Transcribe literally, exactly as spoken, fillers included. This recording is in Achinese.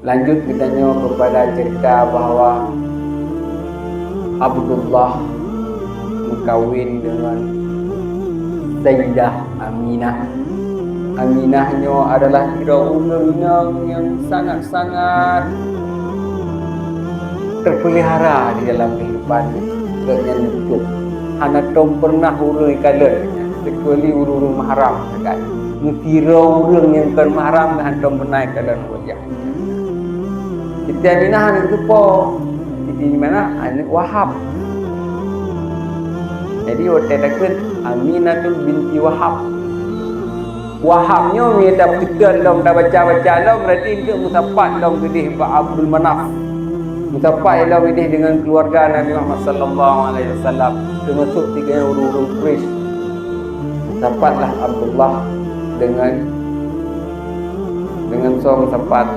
Lanjut geutanyoe keupada cerita bahwa Abdullah meukawen deungon Sayyidah Aminah. Aminah nyoe adalah sidroe ureuëng inong nyang sangat-sangat teupeulihara di dalam kehidupan geuh nyan. Hana tom pernah ureuëng ikalon, kecuali ureuëng-ureuëng mahram sagai. Meusidroe ureuëng nyang kon mahram hantom pernah ikalon wajah. Siti Aminah aneuëk teupo, Siti Aminah aneuëk Wahab. Jadi watée takheun Aminatul binti Wahab. Wahab nyoe meunyoe tapeuteun lom, tabaca-baca lom, berarti enteuk meusapat lom keudeh bak Abdul Manaf. Meusapat lom keudeh deungon keuluwarga Nabi Muhammad sallallahu alaihi wasallam, teumasuk tiga ureuëng Quraisy. Sapatlah Abdullah deungon, deungon soe meusapat